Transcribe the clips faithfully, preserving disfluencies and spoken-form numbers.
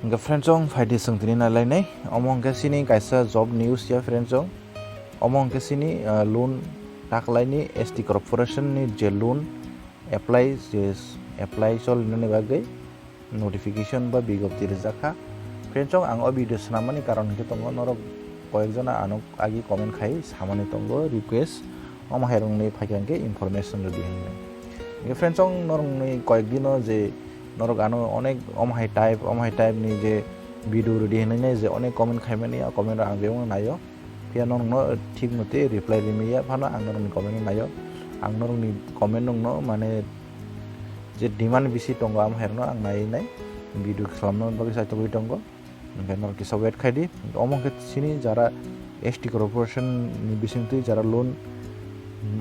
Hingke friends chong phaidi chwng tini nailainai. Omo hingke chini kaisa job news ya friends chong. Omo hingke chini, ah, loan taklaini S T corporation ni je loan apply je apply cholinani bagwi notification ba bigjapti rijak kha. Friends chong ang o video swnamani karon hingke tongo norok koyekjona ano agi comment khai samani tongo request. Omo hai rokni phaikha hingke information rwdi hinwi. Hingke friends chong norokni koyek dino je norok ano onek omo hai type, omo hai type ni je video rwdi hinwi nai je onek comment khaimani, o comment rok ang bebakno naio. Phiya norokno thik motwi reply rimaya phano ang norokni comment no naio. Ang norokni comment rokno mane je demand bisi tongo, amo hai rokno ang nai nai video khalamna bagwi chaitogwi tongo. Hingke norok kisa wait khaidi. Omo hingke chini jara S T corporation ni bisingtwi jara loan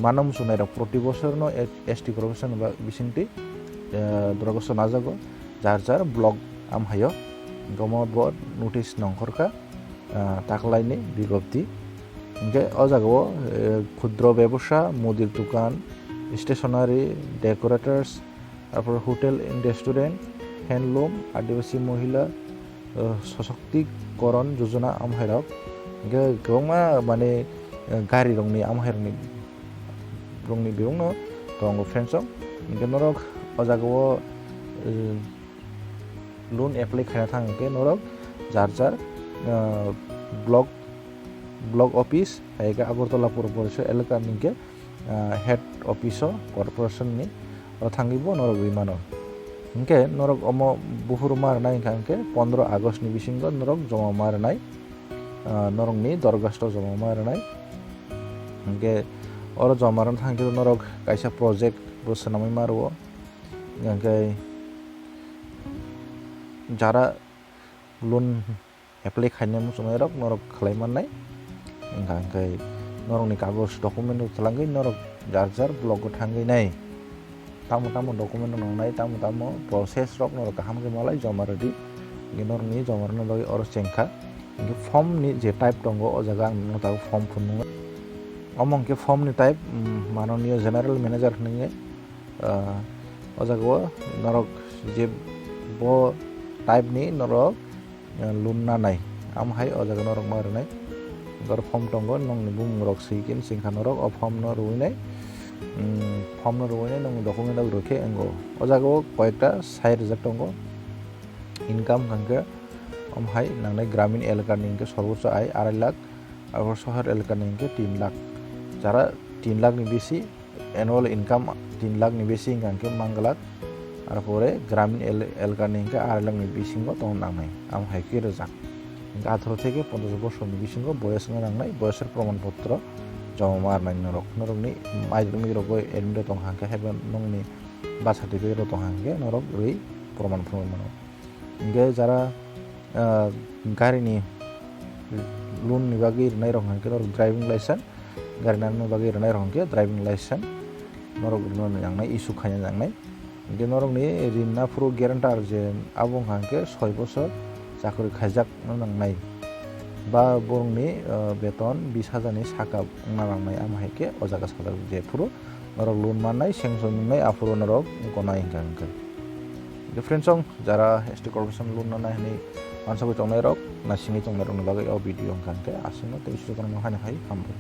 mano muchungnai rok proti bosor no S T corporation ba bisingtwi, eh, dorgoso najago jar jar block am hayo. Hingke omo bo notice nongkhorkha, ah, taklaini bigjapti. Hingke o jagao, eh, khudro bebosa, mudir dukan, stationery, decorators, arpor hotel and restaurant, handloom, adibasi mohila, eh, sosoktikoron jojona amhairok. Hingke kwbangma mane, eh, gari rokni amhairokni rokni bebakno tongo friends rok. Hingke norok o jagao, eh, loan apply khaina thang hingke norok jar jar, ah, block, block office, hai khe Agartala Puro Porishod elaka ni hingke, ah, head office o corporation ni o thangwi bo norok ri mano. Hingke norok omo buphuru ma rwnai hingka hingke pondro August ni bisingo norok joma ma rwnai, ah, norokni dorgasto joma ma rwnai. Hingke oro joma rwna thang khe norok kaisa project bo swnamwi ma rwo. Hingke jara loan apply khaina muchungnai rok norok khlai mannai. Hingka hingke norokni kagoj document rok twlangwi norok jar jar block o thangwi nai. Tamo tamo document rok nangnai, tamo tamo process rok norok kaham khe malai joma rwdi. Hingke norokni joma rwna bagwi oro chengkha. Hingke form ni je type tongo, o jaga ang nukgo tabuk form phunuknai. Omo hingke form ni type, mm, manoniyo general manager hinwi, ah, o jaga o norok je bo type ni norok, ah, loan nanai, amo hai o jaga norok ma rwnai. Oro form tongo, nongni bumung rok swi khe sengkha norok o form no rwinai, mm, form no rwinai nongni document rok rwkhe wngo. O jaga o koyekta sai rijak tongo. Income hingke omo hai nangnai gramin elaka ni hingke sorbocho ai arai lakh, abo sohor elaka ni hingke tin lakh. Jara tin lakh ni bisi annual income tin lakh ni bisi hingka hingke mang glak, arpore gramin el-, elaka ni hingke arai lakh ni bisingo tong nangnai, amo hai khe rijak. Hingke atharo theke ponchash bosor ni bisingo boyes wngna nangnai, boyes er proman potro joma ma rwnai norok, norokni madhyamik rok bo admit tong hingke haiba nongni birth certificate rok tong hingke norok rwi proman phunukmano. Hingke jara, ah, gari ni loan ni bagwi rwnai rok hingke norok driving license, gari nani bagwi rwnai rok hingke driving license norok rwna nangnai, issue khaina nangnai. Hingke norokni rin naphuru guarantor je abo wngkha hingke soi bosor chakri khaijak nangnai ba borokni, ah, beton bis hajar ni saka wngna nangnai, amo hai khe o jaga sajak je phuru norok loan mannai, sanction wngnai, aphuru norok gonai hingka hingke. Hingke friends chong jara S T corporation loan nanai hinwi mansugwi tongnai rok, naisingwi tongnai rokni bagwi o video hingka hingke aswkno tei sujakno hai hai hambai.